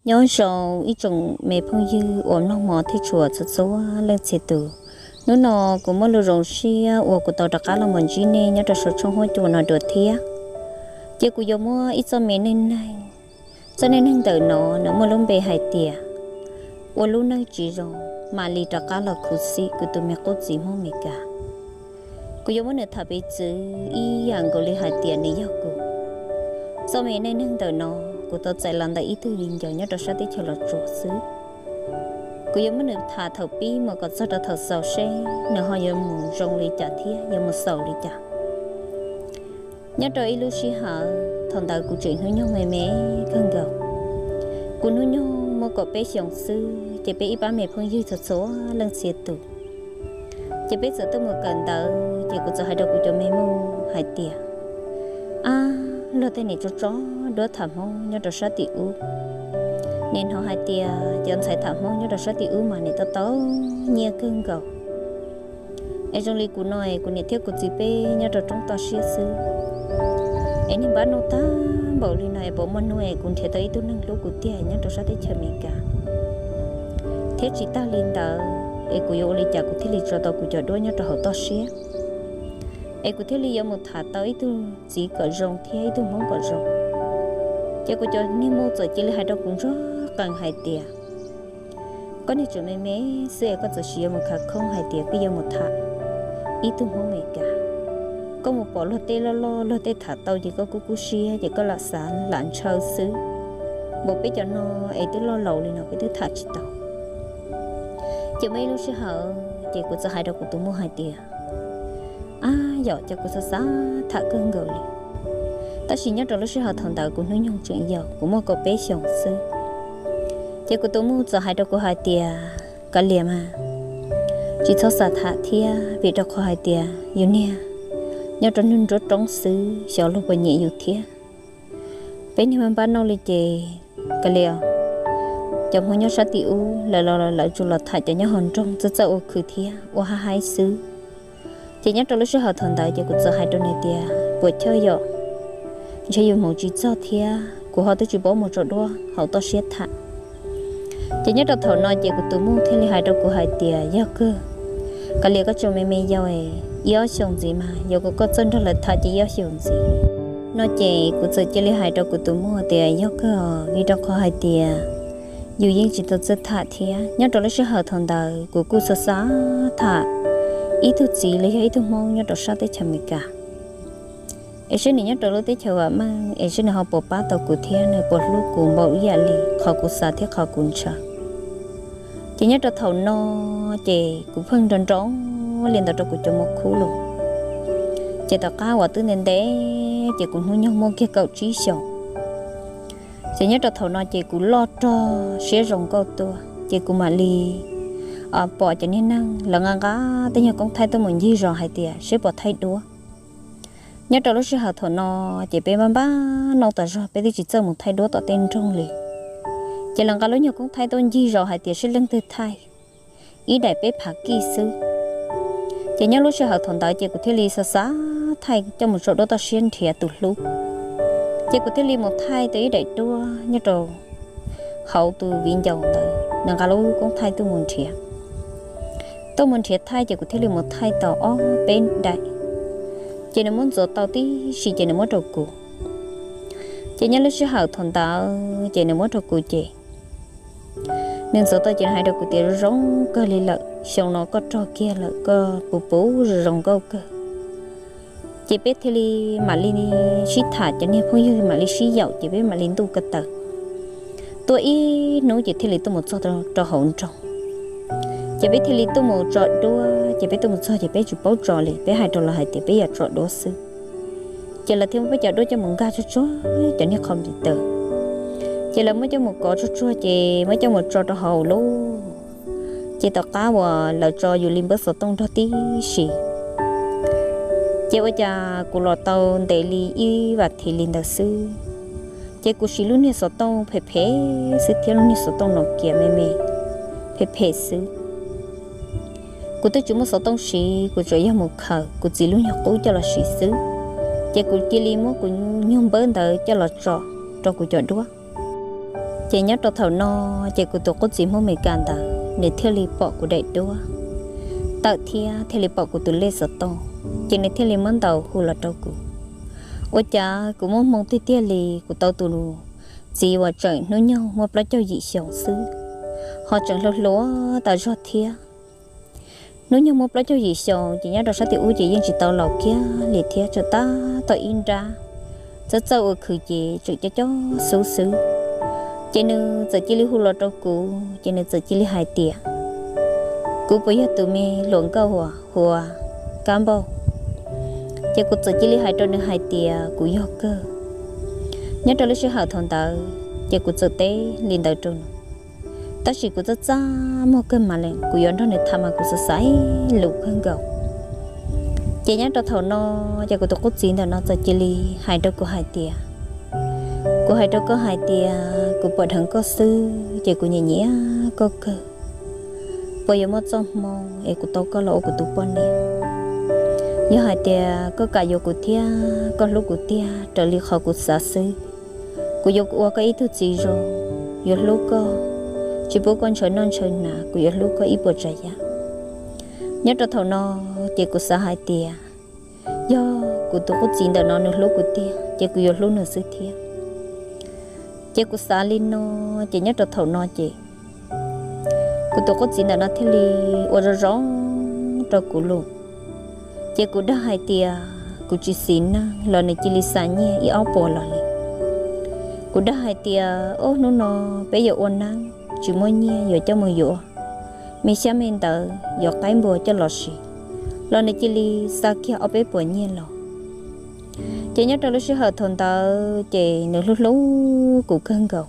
Nyob zoo ib tsoom me phooj ywg uas mloog hmov thiab tshua txhua txhua leej txhia tus. Hnub no kuv muaj lus zoo siab uas kuv tau rov qab los mus ntsib nej nyob rau saum tshooj huab cua no dua thiab. Ces kuv yuav muab ib txoj me neej neeg, txoj neej neeg ntawm no nws muaj lub npe hais tias ua lub neej tsis zoo, mam li rov qab los khuv xim kuv tus me qub txiv Hmoob Meskas. Kuv yuav muab nws tham piv txwv ib yam nkaus li hais tias nws yog kuv. Txoj me neej neeg ntawm no kuv tau txais los ntawm ib tug viv ncaus nyob rau sab teb chaws Los Tsuas xwb. Kuv yuav muab nws tham thaum pib mus kom txog rau thaum xaus seb nws ho yuav mus zoo li cas thiab yuav mus xaus li cas. Nyob rau ib lub sij hawm thaum ntawd kuv tseem hnub nyoog me me kawg nkaus. Kuv hnub nyoog muaj kaum peb xyoos xwb ces peb ib pab me phooj ywg txhua txhua leej txhia tus, ces peb txawm tuaj mus kawm ntawv ces kuv txawm hais rau kuv cov me Hmoob hais tias, ab, luag tej niam tso tso duab tham Hmoob nyob rau sab tim ub. Nim hnov hais tias cov ntxhais tham Hmoob nyob rau sab tim ub mas nim tau tau nyiaj kawg nkaus. Es zoo li kuv no es kuv niam thiab kuv txiv peb nyob rau roob toj siab xwb. Es niag npab noj tag npaum li no es puas muaj hnub es kuv nrhiav tau ib tug neeg hlub kuv tiag nyob rau sab teb chaws Amelikas? Thiab tsis tag li ntawd es kuv yuav ua li cas kuv thiaj li tso tau kuv cov duab nyob rau hauv toj siab, es kuv thiaj li yuav mus tham tau ib tug txiv kom zoo thiab ib tug Hmoob kom zoo? Ces kuv cov niag Hmoob txawm cia li hais rau kuv ntsuag qees hais tias, koj niag tseem me me xwb es koj txawm sis yuav mus khav khoob hais tias koj yuav mus tham ib tug Hmoob Amelikas. Koj mus pom luag tej loj loj luag tej tham tau ces koj kub kub siab ces koj lam xav lam ntshaw xwb. Npaum peb cov no es twb loj laus li no peb twb tham tsis tau. Ces muaj ib lub sij hawm ces kuv txawm hais rau kuv tus muam hais tias, ab, yog ces kuv xav xav tham kawg nkaus li. Tab sis nyob rau lub sij hawm thaum ntawd kuv hnub nyoog tseem yau, kuv muaj kaum peb xyoos xwb. Ces kuv tus muam txawm hais rau kuv hais tias, kav liam mas, tsis txhob xav tham thiab vim rau qhov hais tias yus niag nyob rau nruab roob xwb xyov luag puas nyiam yus thiab. Peb niag npab noj li ces kav liam, cov Hmoob nyob sab tim ub lawv los lawv tsuas los tham cov nyob hauv nroog txawj txawj ua khwv thiab ua haib haib xwb. Ces nyob rau lub sij hawm thaum ntawd ces kuv txawm hais rau nws tias puas chawj yom, ntshe yus mus tsis txog thiab kuv ho twb tsis paub mus tso duab hauv toj siab tham. Ces nyob rau thaum no ces kuv tus muam thiaj li hais rau kuv hais tias, yog kawg, kav liam koj tseem me me yau, ib ob xyoos ntxiv mas yog kom koj txawj nrog lawv tham ces ib ob xyoos ntxiv. No ces kuv txawm cia li hais rau kuv tus muam tias yog kawg, vim rau qhov hais tias yus yeej tsis tau txawj tham thiab. Nyob rau lub sij hawm thaum ntawd kuv kuj xav xav tham ib tug txiv los yog ib tug Hmoob nyob rau sab teb chaws Amelikas, es seb nws nyob rau lub teb chaws vam meej es seb nws ho puas pab tau kuv thiab nws puas hlub kuv npaum ib yam li qhov kuv xav thiab qhov kuv ntshaw. Ces nyob rau thaum no ces kuv pheej nroo nroo li ntawd rau kuv cov muam khub los. Ces tom qab uas twb ntev ntev ces kuv hnub nyoog muaj kiag kaum tsib xyoos. Ces nyob rau thaum no ces kuv loj rog siab zoo nkauj tuaj ces kuv mam li pom cov niag neeg lawv nqa nqa tej nyuag koob thaij tuaj mus ncig zos hais tias seb puas thaij duab. Nyob rau lub sij hawm thaum no ces peb npab npab noj tas zog peb twb tsis txawj mus thaij duab tom tej nroog li. Ces lawv nqa lub nyuag koob thaij tuaj ncig zos hais tias seb leej twg thaij, ib daim peb phav kij xwb. Ces nyob lub sij hawm thaum ntawd ces kuv thiaj li xav xav thaij coj mus tso duab toj siab nrhiav tus hlub. Ces kuv thiaj li mus thaij tau ib daim duab nyob rau hauv tus viv ncaus ntawd, nws nqa lub koob thaij tuaj mus nrhiav. Tuaj mus nrhiav thaij ces kuv thiaj li mus thaij tau ob peb daim. Ces nws muab ntxuav tau tib si ces nws muab rau kuv. Ces nyob lub sij hawm thaum ntawd ces nws muab rau kuv ces nws ntxuav tau ces nws hais rau kuv tias zoo zoo kawg li lawm, xyoo no koj rog kiag lawm koj puv puv zoo zoo nkauj kawg. Ces peb thiaj li mam li sib tham, cov niag phooj ywg mam li sib yaum ces peb mam li ntuj ko taw tuaj ib hnub ces thiaj li tuaj mus txog rau hauv nroog. Ces peb thiaj li tuaj mus tso duab, ces peb tuaj mus txog ces peb tsis paub tso li, peb hais rau lawv hais tias peb yog tso duab xwb. Ces lawv thiaj muab peb cov duab coj mus nkag tsuag tsuag cov niag qhov npis taws, ces lawv muab coj mus kov tsuag tsuag ces muab coj mus tso rau hauv lauj. Ces tom qab uas lawv tso yus li npawb xov tooj nrog tib si, ces ua cas kuv los tau ntev li ib vas thiv li ntawd xwb, ces kuv siv lub niag xov tooj phem phem xwb thiab lub niag xov tooj Nokia me me phem phem xwb. Kuv twb tsis muaj xov tooj siv, kuv tsuas yog mus khaws kuv txiv lub nyuag qub coj los siv xwb. Ces kuv cia li muab kuv nyuag npawb ntawd coj los tso rau kuv cov duab. Ces nyob rau thaum no, ces kuv tus qub txiv Hmoob Amelikas ntawd nws thiaj li pom kuv daim duab tawm thiab thiaj li pom kuv tus lej xov tooj, ces nws thiaj li muab ntaus hu los rau kuv. Ua cas kuv muaj hmoo tiag tiag li, kuv tau tus txiv uas tseem hnub nyoog muaj plaub caug yim xyoo xwb, ho tseem hluas hluas tas zog thiab. Hnub nyoog muaj plaub caug yim xyoo ces nyob rau sab tim ub ces yeej tsis tau laus kiag li thiab, tseem tab tom ib nrab, txawj txawj ua khwv ces tseem coj coj xub xwb. Ces nws txawm cia li hu los rau kuv, ces nws txawm cia li hais tias kuv puas yog tus me hluas nkauj uas hu ua Kab Npauj. Ces kuv txawm cia li hais rau nws hais tias kuv yog kawg. Nyob rau lub sij hawm thaum ntawd ces kuv txawm teb li ntawd rau nws, tab sis kuv txaj txaj muag kawg mas li, kuv yuav nrog nws tham mas kuv xav xav lus kawg nkaus. Ces nyob rau thaum no, ces kuv tus qub txiv ntawm no txawm cia li hais rau kuv hais tias, kuv hais rau koj hais tias kuv pom dheev koj xwb ces kuv nyiam nyiam koj kawg. Puas yuav muaj txoj hmoo es kuv tau koj los ua kuv tus poj niam? Yog hais tias koj kam yuav kuv thiab koj hlub kuv tiag raws li qhov kuv xav xwb, kuv yuav ua koj ib tug txiv zoo, yuav hlub koj, tsis pub koj ntshaw noj ntshaw hnav, kuv yuav hlub koj ib puas tsav yam. Nyob rau thaum no, ces kuv xav hais tias yog kuv tus qub txiv ntawm no nws hlub kuv tiag ces kuv yuav hlub nws xwb thiab. Ces kuv xav li no, ces nyob rau thaum no ces kuv tus qub txiv ntawm no thiaj li ua zoo zoo rau kuv lus. Ces kuv dag hais tias kuv tsis xis neej los nws cia li xa nyiaj ib ob puas los li. Kuv dag hais tias ob hnub no peb yuav ua neeb tsis muaj nyiaj yuav coj mus yuav me xyab me ntawv yuav qaib npua coj los siv, los nws cia li xa kiag ob peb puas nyiaj los. Ces nyob rau lub sij hawm thaum ntawd ces nws hlub hlub kuv kawg nkaus.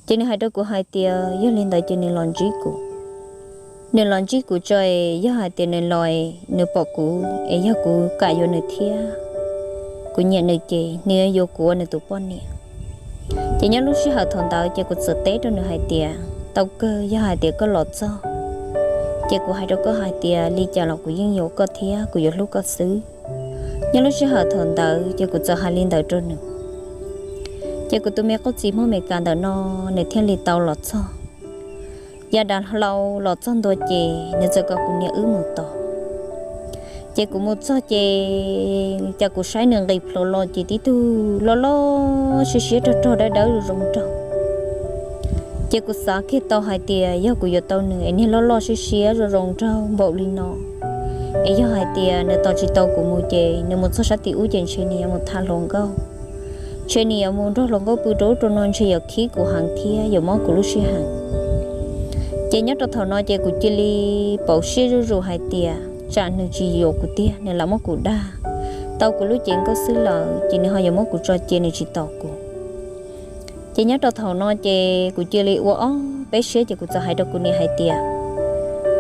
Ces nws hais rau kuv hais tias yog li ntawd ces nws los ntsib kuv. Nws los ntsib kuv tso es yog hais tias nws los es nws pom kuv es yog kuv kam yuav nws thiab kuv nyiam nws ces nws yuav yuav kuv ua nws tus poj niam. Ces nyob lub sij hawm thaum ntawd ces kuv txawm teb rau nws hais tias tau kawg, yog hais tias koj los txog ces kuv hais rau koj hais tias li cas los kuv yeej yuav koj thiab kuv yuav hlub koj xwb. Nyob lub sij hawm thaum ntawd ces kuv txawm hais li ntawd rau nws. Ces kuv tus me qub txiv Hmoob Amelikas ntawm no nws thiaj li tau los txog. Yav dav hlau los txog ntua ces nws txawm kom kuv niam wb mus tos. Ces kuv mus txog ces cas kuv saib nws nqis plhuav los ces tib tug loj loj siab siab rog rog dawb dawb zoo zoo nraug. Ces kuv xav kiag tau hais tias yog kuv yuav tau nws es niag loj loj siab siab zoo zoo nraug npaum li no, es yog hais tias nws tos tsis tau kuv mus ces nws mus txog sab tim ub ces ntshe nws yuav mus tham hluas nkauj, ntshe nws yuav mus nrog hluas nkauj pw rau ub rau no, ntshe yuav khib kuv heev thiab yuav mob kuv lub siab heev. Ces nyob rau thaum no ces kuv cia li pauv siab zuj zus hais tias tsam nws tsis yuav kuv tiag, nws lam muab kuv dag, tau kuv lub cev nkauj xwb lawm ces nws ho yuav muab kuv tso cia nws tsis tos kuv. Ces nyob rau thaum no ces kuv cia li ua ob peb siab ces kuv txawm hais rau kuv niam hais tias,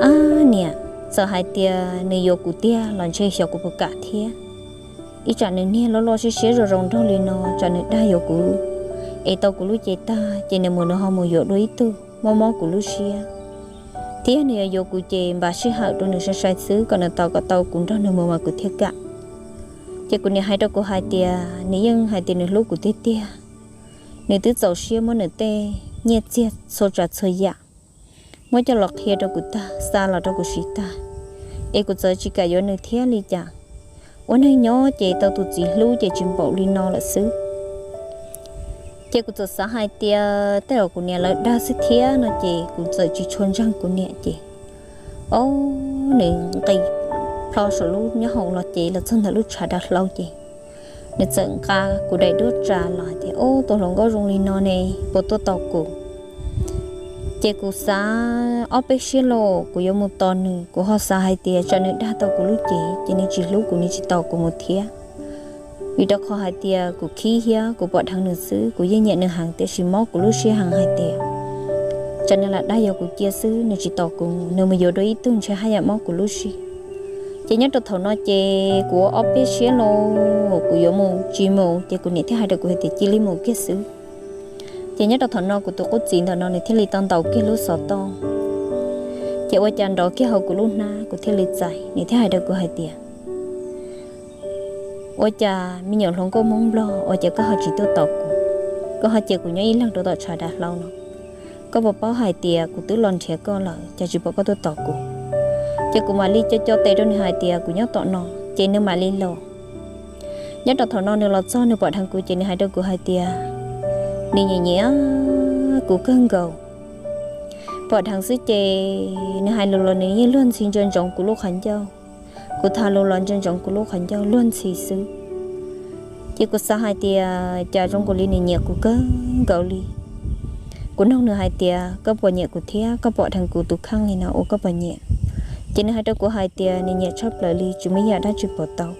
ab niam, txawm hais tias nws yuav kuv tiag los ntshe xyov kuv puas kam thiab. Ib tsam nws niag loj loj siab siab zoo zoo nraug li no, tsam nws dag yuav kuv es tau kuv lub cev tag ces nws mus nws ho mus yuav dua ib tug, mob mob kuv lub siab. Thiab nws yuav yuav kuv ces npaj sij hawm rau nws sai sai xwb kom nws tos kom tau kuv nrog nws mus mas kuv thiaj kam. Ces kuv niam hais rau kuv hais tias nws yeej hais tias nws hlub kuv tiag tiag, nws twb txaus siab muab nws tej nyiaj txiag txhua tsav txhua yam muab coj los qhia rau kuv tag, xa los rau kuv siv tag, es kuv txawm tsis kam yuav nws thiab li cas. Ua neeg nyob ces tau tus txiv hlub ces tsis npaum li no lawm xwb. Ces kuv txawm xav hais tias tej zaum kuv niam lawv dag xwb thiab no ces kuv txawm tsis tshua ntseeg kuv niam ces, o, nws nqis plho saum lub nyob hoom los ces los txog ntawm lub tshav dav hlau ces nws txawm nqa kuv daim duab tsa los hais tias, o, tus hluas nkauj zoo li no ne, puas tuaj tos kuv? Ces kuv xav ob peb siab lauj, kuv yuav mus tos nws, kuv ho xav hais tias tsam nws dag tau kuv lub cev ces nws tsis hlub kuv, nws tsis tos kuv mus thiab. Vim rau qhov hais tias kuv khib thiab kuv pom dheev nws xwb, kuv yeej nyiam nws heev tiam sis mob kuv lub siab heev hais tias tsam nws lam dag yuav kuv cia xwb, nws tsis tos kuv, nws mus yuav dua ib tug ntshe haj yam mob kuv lub siab. Ces nyob rau thaum no ces kuv ua ob peb siab lauj, kuv yuav mus tsis mus ces kuv niam thiaj hais rau kuv hais tias cia li mus kiag xwb. Ces nyob rau thaum no kuv tus qub txiv ntawm no nws thiaj li tau ntaus kiag lub xov tooj. Ces ua cas nrov kiag hauv kuv lub hnab, kuv thiaj li txais, nws thiaj hais rau kuv hais tias, ua cas me nyuam hluas nkauj Hmoob Nplog, ua cas koj ho tsis tuaj tos kuv? koj ho cia kuv nyob ib leeg rau tom tshav dav hlau no. Koj puas paub hais tias kuv twb los nrhiav koj lawm, cas tsis pom koj tuaj tos kuv? Ces kuv mam li co co tes rau nws hais tias kuv nyob tom no, ces nws mam li los. Nyob rau thaum no nws los txog nws pom dheev kuv ces nws hais rau kuv hais tias nws nyiam nyiam kuv kawg nkaus. Pom dheev xwb ces nws hais lus los nws yeej luag ntxhi ntsia ntsoov kuv lub qhov ncauj. Kuv tham lus los ntsia ntsoov kuv lub qhov ncauj luag ntxhi xwb. Ces kuv xav hais tias cas zoo nkaus li nws nyiam kuv kawg nkaus li. Kuv nug nws hais tias koj puas nyiam kuv thiab, koj pom dheev kuv tus kheej li no ua koj puas nyiam? Ces nws hais rau kuv hais tias nws nyiam tshaj plaws li, tsis muaj ib yam dab tsi pom tau.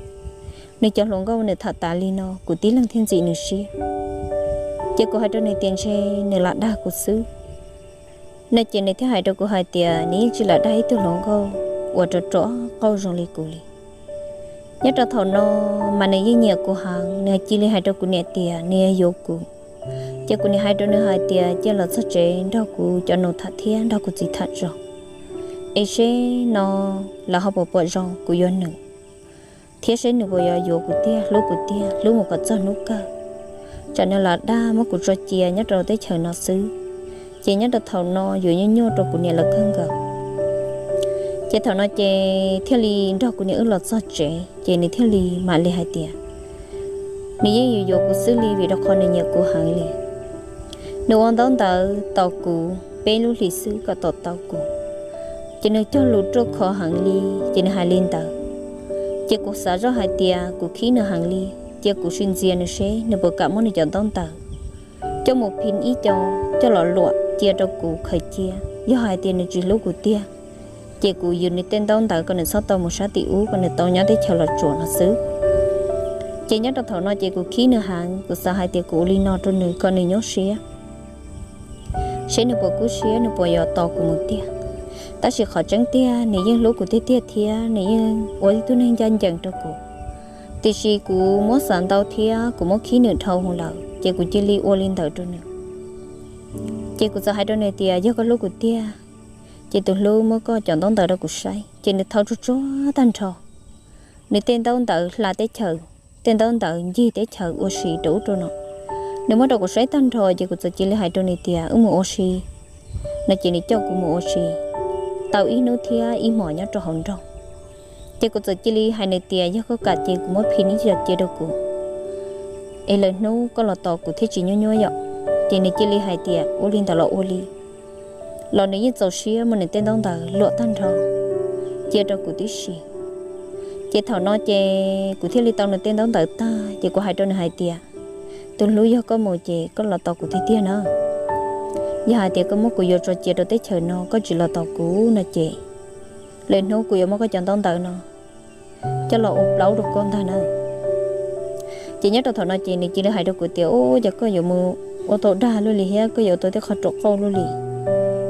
Nws cov hluas nkauj nws tham tas li no kuv tib leeg thiaj ntxim nws siab. Ces kuv hais rau nws tias ntshe nws lam dag kuv xwb. No ces nws thiaj hais rau kuv hais tias nws yeej tsis lam dag ib tug hluas nkauj uas rov rov qauj zoo li kuv li. Nyob rau thaum no mas nws yeej nyiam kuv heev, nws cia li hais rau kuv niam tias nws yuav yuav kuv. Ces kuv niam hais rau nws hais tias cia los txog tsev nrog kuv cov nus tham thiab nrog kuv txiv tham tso, es seb no lawv ho puas pom zoo kuv yuav nws, thiab seb nws puas yuav yuav kuv tiag, hlub kuv tiag, hlub mus kom txog hnub kawg. Tsam nws lam dag muab kuv tso cia nyob rau teb chaws no xwb, ces nyob rau thaum no yuav nyuaj nyuaj rau kuv niam lawv kawg nkaus. Ces thaum no ces thiaj li nrog kuv niam wb los txog tsev, ces nws thiaj li mam li hais tias nws yeej yuav yuav kuv xwb li vim rau qhov nws nyiam kuv heev li. Nws ua ntaub ntawv tos kuv peb lub hlis xwb kom tos tau kuv, ces nws cog lus ruaj khov heev li, ces nws hais li ntawd. Ces kuv xav zoj hais tias kuv khib nws heev li, cia kuv sim ntxias nws seb nws puas kam muab nws cov ntaub ntawv coj mus phim ib co coj los luam cia rau kuv khaws cia. Yog hais tias nws tsis hlub kuv tiag, ces kuv yuav nws tej ntaub ntawv kom nws txhob tau mus sab tim ub, kom nws tau nyob teb chaws Los Tsuas no xwb. Ces nyob rau thaum no ces kuv khib nws heev, kuv xav hais tias kuv ua li no rau nws kom nws nyuaj siab, seb nws puas kub siab, nws puas yuav tos kuv mus tiag. Tab sis qhov tseeb tiag nws yeej hlub kuv tiag tiag thiab nws yeej ua ib tug neeg ncaj ncees rau kuv. Tiam sis kuv muab xav ntau thiab kuv muab khib nws dhau hwv lawm, ces kuv cia li ua li ntawd rau nws. Ces kuv txawm hais rau nws tias yog koj hlub kuv tiag, ces tus hlub muab koj cov ntaub ntawv rau kuv saib. Ces nws thau tsuag tsuag tag nrho nws tej ntaub ntawv hla teb chaws, tej ntaub ntawv ncig teb chaws ua si rau ub rau no. Nws muab rau kuv saib tag nrho, ces kuv txawm cia li hais rau nws tias wb mus ua si no. Ces nws coj kuv mus ua si tau ib hnub thiab ib hmos nyob rau hauv nroog. Ces kuv txawm cia li hais nws tias yog koj kam ces kuv muab phim ib co cia rau kuv, es lwm hnub koj los tos kuv thiaj tsis nyuaj nyuaj yom. Ces nws cia li hais tias ua li ntawd los ua li. Los nws yeej txaus siab muab nws tej ntaub ntawv luam tag nrho cia rau kuv tib si. Ces thaum no ces kuv thiaj li tau nws tej ntaub ntawv tag, ces kuv hais rau nws hais tias tus hlub, yog koj mus ces koj los tos kuv tiag tiag na. Yog hais tias koj muab kuv yuav tso cia rau teb chaws no koj tsis los tos kuv no ces lwm hnub kuv yuav muab koj cov ntaub ntawv no coj los ua plaub rau koj ntag na. Ces nyob rau thaum no ces nws cia li hais rau kuv tias ub, ces koj yuav mus ua tau dag luaj li thiab koj yuav ua tau tej qhov ruam qauj luaj li.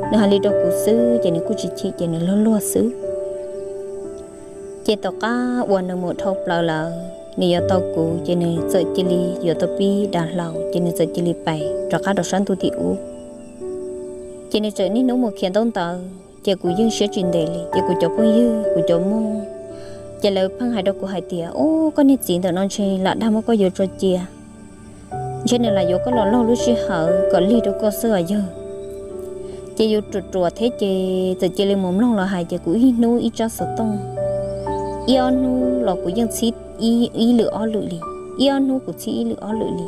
Nws hais li rau kuv xwb ces nws kuj tsis chim ces nws luag luag xwb. Ces tom qab uas nws mus dhau plaws lawm nws yuav tau kuv ces nws txawm cia li yuav tau pib dav hlau ces nws txawm cia li pais rov qab rau sab ntuj tim ub. Ces nws txawm niaj hnub mus khiav ntaub ntawv ces kuv yeej siab tsis ntev li. Ces kuv cov phooj ywg, kuv cov muam, ces lawv pheej hais rau kuv hais tias ub, koj niag txiv ntawm no ntshe lam dag muab koj yuav tso cia, ntshe nws lam yuav koj los laug lub sij hawm kom lig rau koj xwb os yawg. Ces yus ruam ruam thiab ces txawm cia li mus mloog los hais ces kuv ib hnub ib tsab xov tooj, ib ob hnub los kuv yeej txhib ib lwm ob lwm li, ib ob hnub kuv txhib ib lwm ob lwm li.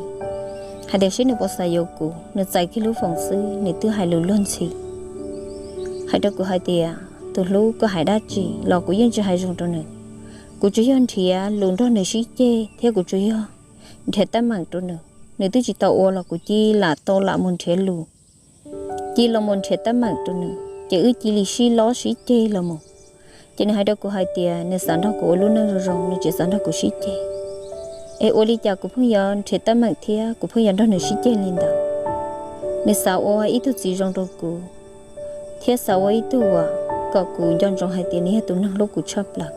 Hais tias seb nws puas xav yuav kuv, nws txais kiag lub foos xwb nws twb hais lus luag ntxhi hais rau kuv hais tias tus hlub, koj hais dab tsi los kuv yeej tsis hais zoo rau nws. Kuv tsuas yog nrhiav lus nrog nws sib ceg thiab kuv tsuas yog nrhiav teeb meem rau nws. Nws twb tsis tau ua los kuv cia lam tau lam mus nrhiav lus, cia los mus nrhiav teeb meem rau nws ces wb cia li sib lob sib ceg los mus. Ces nws hais rau kuv hais tias nws xav nrog kuv ua lub neej zoo zoo, nws tsis xav nrog kuv sib ceg. Es ua li cas kuv pheej yuav nrhiav teeb meem thiab kuv pheej yuav nrog nws sib ceg li ntawd? Nws xav ua ib tug txiv zoo rau kuv thiab xav ua ib tug uas kom kuv nco ntsoov hais tias nws yog tus neeg hlub kuv tshaj plaws.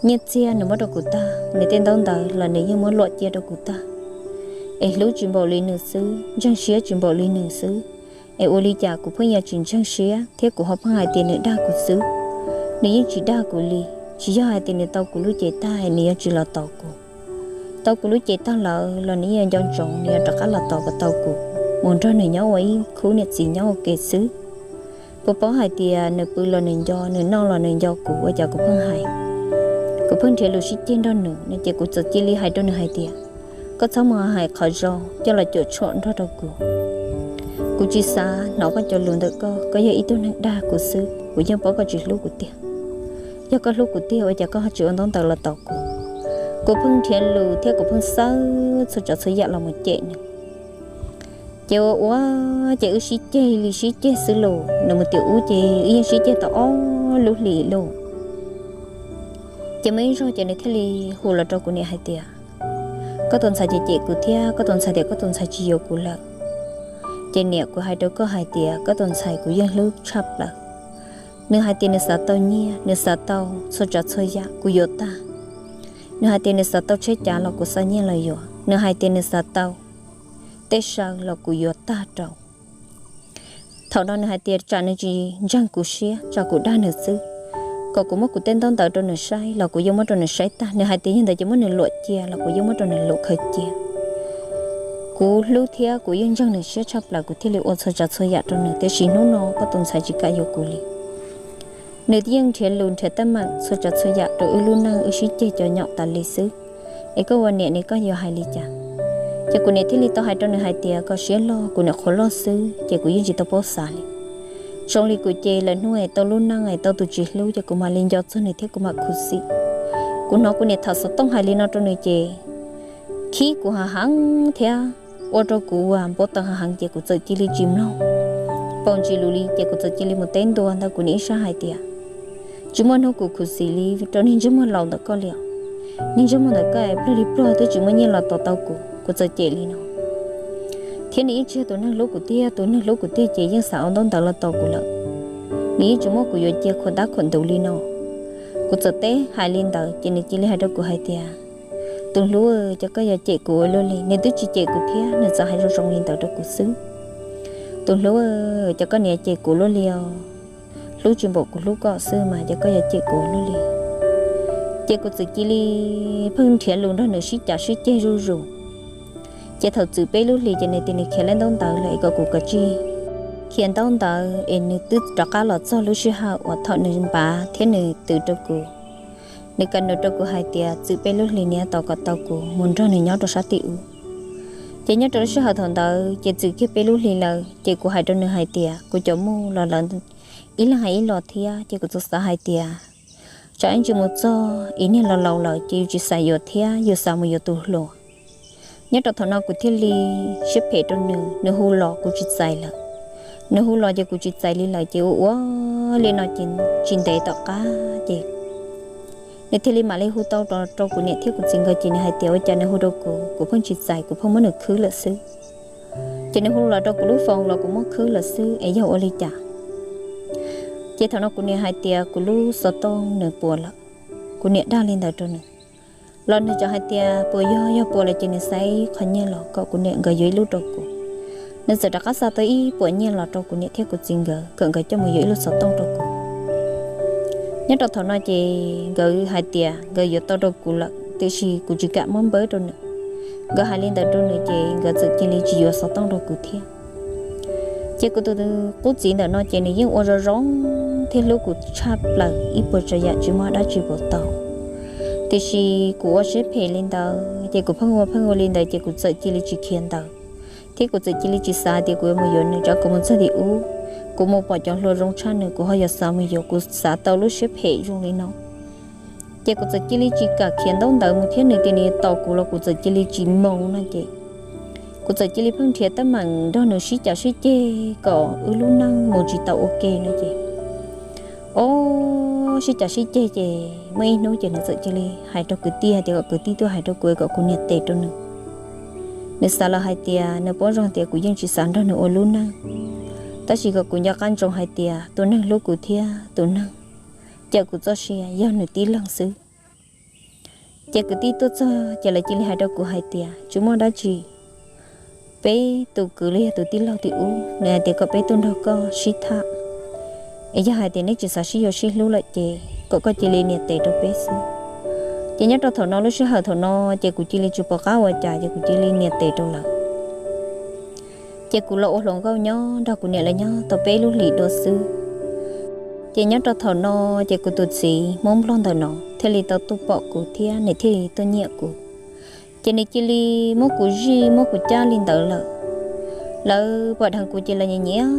Nyiaj txiag nws muab rau kuv tag, nws tej ntaub ntawv los nws yeej muab luam cia rau kuv tag. Es hlub tsis npaum li nws xwb, ntseeg siab tsis npaum li nws xwb. Es ua li cas kuv pheej yuav tsis ntseeg siab thiab kuv ho pheej hais tias nws dag kuv xwb? Nws yeej tsis dag kuv li. Tsis yog hais tias nws tau kuv lub cev tag nws yuav tsis los tos kuv. Tau kuv lub cev tag lawm los nws yeej nco ntsoov nws yuav rov qab los tos kom tau kuv mus nrog nws nyob ua ib khub niam txiv nyob ua ke xwb. Puas paub hais tias nws pw los nws nco, nws noj los nws nco kuv, ua cas kuv pheej hais, kuv pheej nrhiav lus sib ceg nrog nws no ces kuv txawm cia li hais rau nws hais tias, koj txhob mus hais qhov zoo coj los cuam tshuam nrog rau kuv. Kuv tsis xav hnov koj cov lus ntawm koj, koj yog ib tug neeg dag kuv xwb, kuv yeej paub koj tsis hlub kuv tiag. Yog koj hlub kuv tiag ua cas koj ho tsis ua ntaub ntawv los tos kuv? Kuv pheej nrhiav lus thiab kuv pheej xawb txhua tsav txhua yam los mus cem nws. Ces ua ua ces wb sib ceg li sib ceg xwb lauj, nws mus tim ub ces wb yeej sib ceg tau ob lub hlis lauj. Ces muaj ib zaug ces nws thiaj li hu los rau kuv niam hais tias, koj tus ntxhais ces cem kuv thiab koj tus ntxhais tias koj tus ntxhais tsis yuav kuv lawm. Ces niam, kuv hais rau koj hais tias koj tus ntxhais kuv yeej hlub tshaj plaws. Nws hais tias nws xav tau nyiaj, nws xav tau txhua tsav txhua yam kuv yuav tag. Nws hais tias nws xav tau tsheb cav los kuv xa nyiaj los yuav, nws hais tias nws xav tau tej saw los kuv yuav tag rau. Thaum no nws hais tias tsam nws tsis ntseeg kuv siab, tsam kuv dag nws xwb, kom kuv muab kuv tej ntaub ntawv rau nws saib los kuv yeej muab rau nws saib tag. Nws hais tias yog ntawd ces muab nws luam cia los kuv yeej muab rau nws luam khaws cia. Kuv hlub thiab kuv yeej ntseeg nws siab tshaj plaws, kuv thiaj li ua txhua tsav txhua yam rau nws, tiam sis hnub no koj tus ntxhais tsis kam yuav kuv li. Nws yeej nrhiav lus nrhiav teeb meem txhua tsav txhua yam rau wb lub neej, wb sib ceg cov nyom tas li xwb. Es koj ua niam ne koj yuav hais li cas? Ces kuv niam thiaj li tau hais rau nws hais tias kom siab loj, kuv niam qhuav loj xwb ces kuv yeej tsis tau paub xav li. Zoo li kuv ces lawm hnub es tau lub neej es tau tus tsis hlub ces kuv mam li nco txog nws thiab kuv mam khuv xim. Kuv hnov kuv niam tham xov tooj hais li no rau nws ces khib kuv hav heev thiab ua rau kuv npau taws hav heev ces kuv txawm cia li tsis mloog, paus ntsis lus li ces kuv txawm cia li mus teb ntua ntawm kuv niam ib sab hais tias, tsis muaj hnub kuv khuv xim li rau niag ntsej muag laus ntawm koj li os. Niag ntsej muag ntawm koj es pluag li pluag twb tsis muaj nyiaj los tos tau kuv, kuv txawm cem li no. Thiab nws yeej tsis yog tus neeg hlub kuv tiag, tus neeg hlub kuv tiag ces yeej xav ua ntaub ntawv los tos kuv lawm. Nws yeej tsis muab kuv yuav cia khuam dab khuam ntuv li no. Kuv txawm teb hais li ntawd ces nws cia li hais rau kuv hais tias, tus hlub, cas koj yuav cem kuv ua luaj li? Nws twb tsis cem kuv thiab, nws txawm hais zoo zoo li ntawd rau kuv xwb. Tus hlub, cas koj niam cem kuv luaj li os? Hlub tsis npaum kuv hlub koj xwb mas cas koj yuav cem kuv luaj li? Ces kuv txawm cia li pheej nrhiav lus nrog nws sib cav sib ceg zuj zus. Ces thaum txwm peb lub hlis ces nws tias nws khiav lawm ntaub ntawv lawm es kom kuv kav tsij khiav ntaub ntawv es nws twb rov qab los txog lub sij hawm uas thaum nws npav thiab nws twv rau kuv. Nws kam nws rau kuv hais tias txwm peb lub hlis nws yuav tos kom tau kuv mus nrog nws nyob rau sab tim ub. Ces nyob rau lub sij hawm thaum ntawd ces txwm kiag peb lub hlis lawm ces kuv hais rau nws hais tias kuv cov muj los lawv ib leeg hais ib los thiab ces kuv txawm xav hais tias tsam ib ntsis mus txog ib niag los laus lawm ces yus tsis xav yuav thiab yus xav mus yuav tus hluas. Nyob rau thaum no kuv thiaj li siab phem rau nws, nws hu los kuv tsis txais lawm. Nws hu los ces kuv tsis txais li lawm ces ua ua li no ces tsis ntev tom qab ces nws thiaj li mam li hu tau rau kuv niam thiab kuv txiv nkawd ces nws hais tias ua cas nws hu rau kuv, kuv pheej tsis txais, kuv pheej muab nws khwb lawm xwb. Ces nws hu los rau kuv lub foos los kuv muab khwb lawm xwb es yog ua li cas? Ces thaum no kuv niam hais tias kuv lub xov tooj nws puas lawm. Kuv niam dag li ntawd rau nws los nws txawm hais tias puas yog, yog puas lawm ces nws xa ib qho nyiaj los kom kuv niam nkawd yuav ib lub rau kuv. Nws txawm rov qab xa tau ib puas nyiaj los rau kuv niam thiab kuv txiv nkawd kom nkawd coj mus yuav ib lub xov tooj rau kuv. Nyob rau thaum no ces nkawd hais tias nkawd yuav tau rau kuv lawm tiam sis kuv tsis kam muab npawb rau nws. Nkawd hais li ntawd rau nws ces nkawd txawm cia li tsis yuav xov tooj rau kuv thiab. Ces kuv tus qub txiv ntawm no ces nws yeej ua zoo zoo thiab hlub kuv tshaj plaws ib puas tsav yam tsis muaj dab tsi puas tau. Tiam sis kuv ua siab phem li ntawd ces kuv pheej ua pheej ua li ntawd ces kuv txawm cia li tsis khiav ntawd, thiab kuv txawm cia li tsis xav tias kuv yuav mus yuav nws. Tsam kuv mus txog tim ub, kuv mus pom cov hluas zoo tshaj nws kuv ho yuav xav mus yuav, kuv xav tau lub siab phem zoo li no. Ces kuv txawm cia li tsis kam khiav ntaub ntawv mus thiab nws tias nws tos kuv los kuv txawm cia li tsis mus no ces kuv txawm cia li pheej nrhiav teeb meem nrog nws sib cav sib ceg kom wb lub neej mus tsis tau ua ke no ces, o, sib cav sib ceg ces muaj ib hnub ces nws txawm cia li hais rau kwv tij hais tias kom kwv tij tuaj hais rau kuv kom kuv niam tes rau nws. Nws xav los hais tias nws paub zoo tias kuv yeej tsis xav nrog nws ua lub neej, tab sis kom kuv nco qab ntsoov hais tias tus neeg hlub kuv thiab tus neeg cawm kuv txoj sia yog nws tib leeg xwb. Ces kwv tij tuaj txog ces lawv cia li hais rau kuv hais tias tsis muaj dab tsi, peb tus kwv los yog tus tij laug tim ub nws hais tias kom peb tuaj nrog koj sib tham, es yog hais tias neb tsis xav sib yuav sib hlub lawm ces kom koj cia li nias tes rau peb xwb. Ces nyob rau thaum no lub sij hawm thaum no ces kuv cia li tsis pom qab ua cas ces kuv cia li nias tes rau lawm. Ces kuv los ua hluas nkauj nyob nrog kuv niam lawv nyob tau peb lub hlis dua xwb. Ces nyob rau thaum no ces kuv tus txiv Hmoob Nplog ntawm no thiaj li tau tuaj pom kuv thiab nws thiaj li tuaj nyiam kuv. Ces nws cia li muab kuv zij muab kuv cab li ntawd lawm. Lawv pom dheev kuv ces lawv nyiam nyiam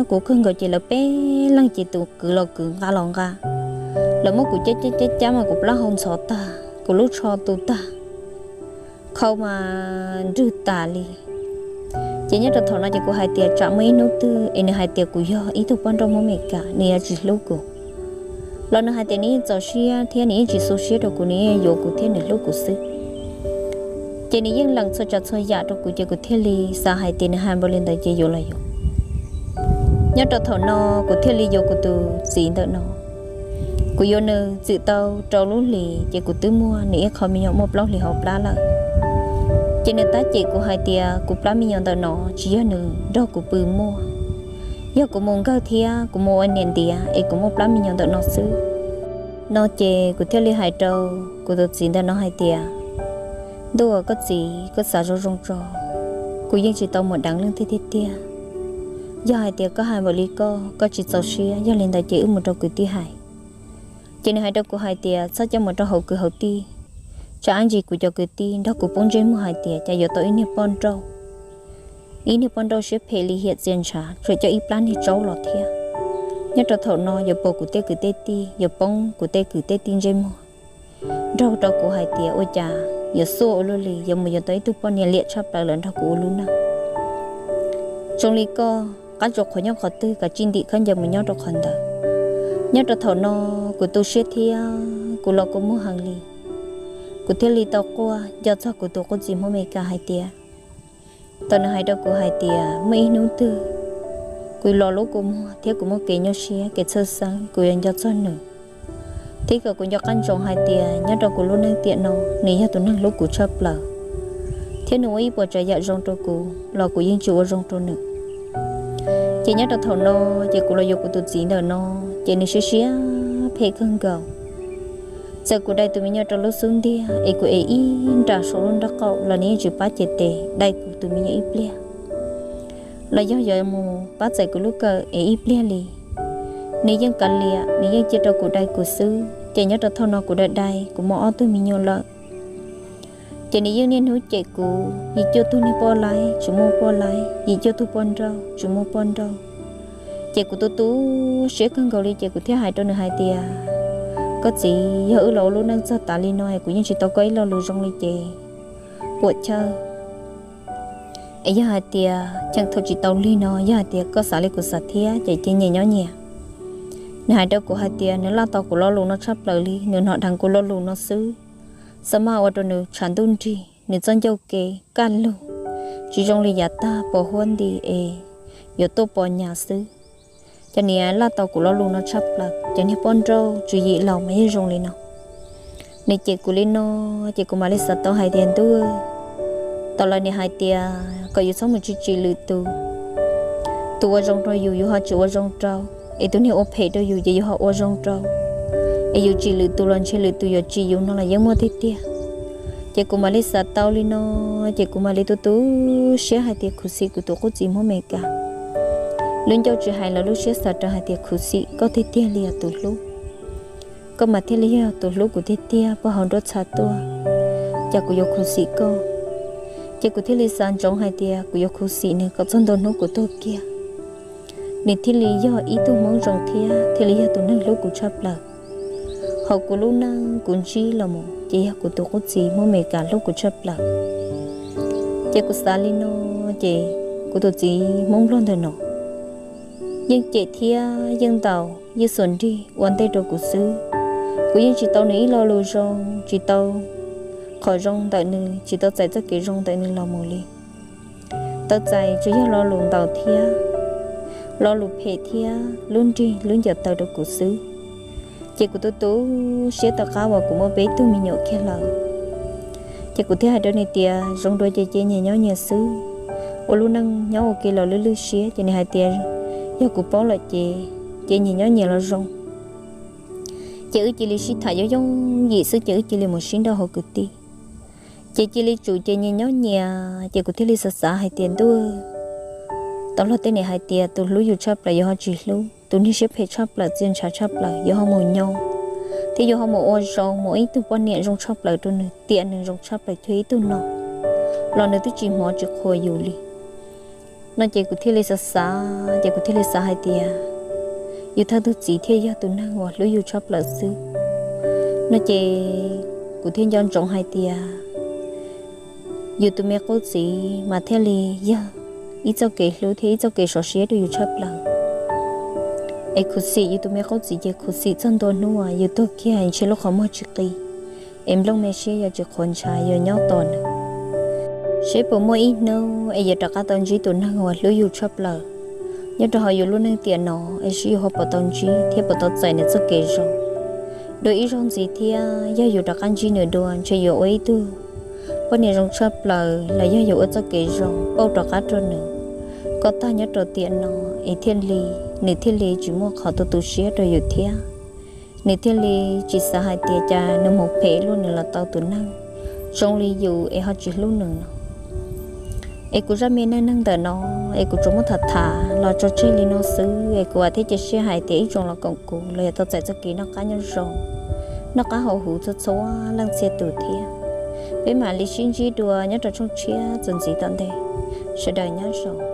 kuv kawg nkaus ces lawv peb leeg ces tus kwv los kwv nqa los nqa. Lawv muab kuv cab cab cab cab mas kuv plab hau ntxhov tag, kuv lub tsho tu tag, khau mas nrwg tas li. Ces nyob rau thaum no ces kuv hais tias tsam muaj ib hnub twg es nws hais tias kuv yog ib tug poj nrauj Hmoob Amelikas nws yuav tsis hlub kuv, los nws hais tias nws yeej txaus siab thiab nws yeej tsis xu siab rau kuv, nws yeej yuav kuv thiab nws hlub kuv xwb. Ces nws yeej lees txhua tsav txhua yam rau kuv ces kuv thiaj li xav hais tias nws hais npaum li ntawd ces yuav los yuav. Nyob rau thaum no kuv thiaj li yuav kuv tus txiv ntawm no. Kuv yuav nws txwm tau rau lub hlis ces kuv twb muaj nws ib qho me nyuam muaj plaub hlis hauv plab lawm. Ces nws tab cem kuv hais tias kuv plab me nyuam ntawm no tsis yog nws nrog kuv pw muaj, yog kuv mus nkawg thiab kuv mus ua niam ntiav es kuv muaj plab me nyuam ntawm no xwb. No ces kuv thiaj li hais rau kuv tus txiv ntawm no hais tias, ntuj, koj txiv, koj xav zoo zoo tso, kuv yeej tsis tau mus deev leej twg tiag tiag. Yog hais tias koj hais npaum li koj, koj tsis txaus siab, yog li ntawd ces wb mus rau kwv tij hais. Ces nws hais rau kuv hais tias txhob coj mus rau hauv kwv hauv tij, tsam ib ntsis kuv cov kwv tij nrog kuv poob ntsej muag hais tias cas yuav tau ib niag poj nrauj, ib niag poj nrauj siab phem li hiam txias ntshav tsuas coj ib plab niag tsaub los thiab. Nyob rau thaum no yuav puas kuv tej kwv tej tij, yuav poob kuv tej kwv tej tij ntsej muag, nrog rau kuv hais tias ua cas yuav xuaj ua luaj li, yuav mus yuav tau ib tug poj niam liam tshaj plaws lawm nrog kuv ua lub neej. Zoo li koj, qab tsuas qhuav nyob qhov twg kav tsij ntim khaub ncaws mus nyob rau qhov ntawd. Nyob rau thaum no kuv tu siab thiab kuv los kua muag heev li. Kuv thiaj li tau quaj nco txog kuv tus qub txiv Hmoob Amelikas hais tias, tau nws hais rau kuv hais tias muaj ib hnub twg kuv los lub kua muag thiab kuv muaj kev nyuaj siab kev txhawj xeeb kuv yuav nco txog nws, thiab kom kuv nco qab ntsoov hais tias nyob rau kuv lub neej tiam no nws yog tus neeg hlub kuv tshaj plaws, thiab nws ua ib puas tsav yam zoo rau kuv los kuv yeej tsis ua zoo rau nws. Ces nyob rau thaum no, ces kuv los yuav kuv tus txiv ntawm no, ces nws siab siab phem kawg nkaus. Txawm kuv dai tus me nyuam rau lub xub ntiag es kuv ev ib nra saum lub nraub qaum los nws yeej tsis pab cev tes dai kuv tus me nyuam ib pliag, los yog yuav mus pab txais kuv lub kawm es ib pliag li, nws yeej kav liam, nws yeej cia rau kuv dai kuv xwb. Ces nyob rau thaum no kuv dai dai kuv muaj ob tug me nyuam lawm. Ces nws yeej niaj hnub cem kuv, yim cuaj tug niag poj laib tsis muaj poj laib, yim cuaj tug poj nrauj tsis muaj poj nrauj. Ces kuv tu tu siab kawg nkaus li, ces kuv thiaj hais rau nws hais tias, koj txiv, yog wb los ua lub neej txog tav li no es kuv yeej tsis tau koj ib lo lus zoo li ces puam chawj. Es yog hais tias cheem thaum tsis tau lig no, yog hais tias koj xav li kuv xav thiab ces cia nyias nyob nyias. Nws hais rau kuv hais tias nws laj tau kuv lo lus no tshaj plaws li, nws hnov dheev kuv lo lus no xwb, xav mas ua rau nws tshav ntuj nrig, nws txoj ncauj kev kaj lug tsis zoo li yav tag pos huab nti es yuav tuaj pos nyas xwb. Ces nws laj tau kuv lo lus no tshaj plaws, ces niag poj nrauj tswv yim laus mas yeej zoo li no. Nws cem kuv li no, ces kuv mam li xav tau hais tias ntuj, tau lawv niam hais tias kom yus txhob mus tsim tsim lwm tus, tus ua zoo rau yus yus ho tsis ua zoo rau, es tus niag ua phem rau yus ces yus ho ua zoo rau, es yus tsim lwm tus los ntshe lwm tus yuav tsim yus no los yeej muaj tiag tiag. Ces kuv mam li xav tau li no, ces kuv mam li tu tu siab hais tias khuv xim kuv tus qub txiv Hmoob Amelikas. Lub ncauj tsis hais los lub siab xav rau hais tias khuv xim koj tiag tiag li os tus hlub. Koj mas thiaj li yog tus hlub kuv tiag tiag puag hauv nruab txha tuaj, cas kuv yuav khuv xim koj. Ces kuv thiaj li xav ntsoov hais tias kuv yuav khuv xim nws kom txog ntua hnub kuv tuag kiag, nws thiaj li yog ib tug Hmoob zoo thiab thiaj li yog tus neeg hlub kuv tshaj plaws. Hauv kuv lub neej kuv ntsib los mus ces yog kuv tus qub txiv Hmoob Amelikas hlub kuv tshaj plaws. Ces kuv xav li no, ces kuv tus txiv Hmoob Nplog ntawm no yeej cem thiab yeej ntaus yeej xuas nrig ua ntej rau kuv xwb. Kuv yeej tsis tau nws ib lo lus zoo, tsis tau qhov zoo ntawm nws, tsis tau txais txoj kev zoo ntawm nws los mus li. Tau txais tsuas yog lo lus ntaus thiab lo lus phem thiab lub nrig lub ncaws taw rau kuv xwb. Ces kuv tu tu siab tom qab uas kuv muaj peb tug me nyuam kiag lawm. Ces kuv thiaj hais rau nws tias zoo dua ces cia nyias nyob nyias xwb, ua lub neej nyob ua ke los lwj lwj siab. Ces nws hais tias yog kuv paub lawm ces cia nyias nyob nyias los zoo. Ces wb cia li sib tham yooj yooj yim xwb ces wb cia li mus sib nrauj hauv kwv tij. Ces cia li tsum ces nyias nyob nyias ces kuv thiaj li xav xav hais tias ntuj, tau luag tej niam hais tias tus hlub yus tshaj plaws yuav ho tsis hlub, tus niag siab phem tshaj plaws txia ntshav tshaj plaws yuav ho mus nyob, thiab yuav ho mus ua zoo mus ib tug poj niam zoo tshaj plaws rau nws, tiam nws zoo tshaj plaws cuag ib tug no los nws twb tsis hmov tsis qhuas yus li. No ces kuv thiaj li xav xav ces kuv thiaj li xav hais tias yus thawj tug txiv thiaj yog tus neeg uas hlub yus tshaj plaws xwb. No ces kuv thiaj nco ntsoov hais tias yus tus me qub txiv mas thiaj li yog ib txoj kev hlub thiab ib txoj kev sov siab rau yus tshaj plaws. Es khuv xim yus tus me qub txiv ces khuv xim txog ntua hnub uas yus tuag kiag ntshe lub qhov muag tsis qis, es nplooj me siab yuav tsis qhuav ntshav yuav nyob tos nws. Seb puas muaj ib hnub es yuav rov qab tau ntsib tus neeg uas hlub yus tshaj plaws nyob rau hauv yus lub neej tiam no, es seb yus ho puas tau ntsib thiab puas tau txais nws txoj kev zoo. Dua ib zaug ntxiv thiab yog yus rov qab ntsib nws dua ntshe yuav ua ib tug poj niam zoo tshaj plaws los yog yuav ua txoj kev zoo pauj rov qab rau nws kom tag nyob rau tiam no, es thiaj li nws thiaj li tsis muaj qhov tu tu siab rau yus thiab. Nws thiaj li tsis xav hais tias cas nws mus phem luaj nws los tau tus neeg zoo li yus es ho tsis hlub nws no. Es kuv zaj me neej neeg ntawm no es kuv tsuas muab tham tham los tso tseg li no xwb, es kuv vam thiab cia siab hais tias ib tsoom los koom kuv los yuav tau txais txoj kev noj qab nyob zoo, noj qab haus huv txhua txhua leej txhia tus thiab. Peb mam li sib ntsib dua nyob rau tshooj tshiab txuas ntxiv tom ntej. Sawv daws nyob zoo.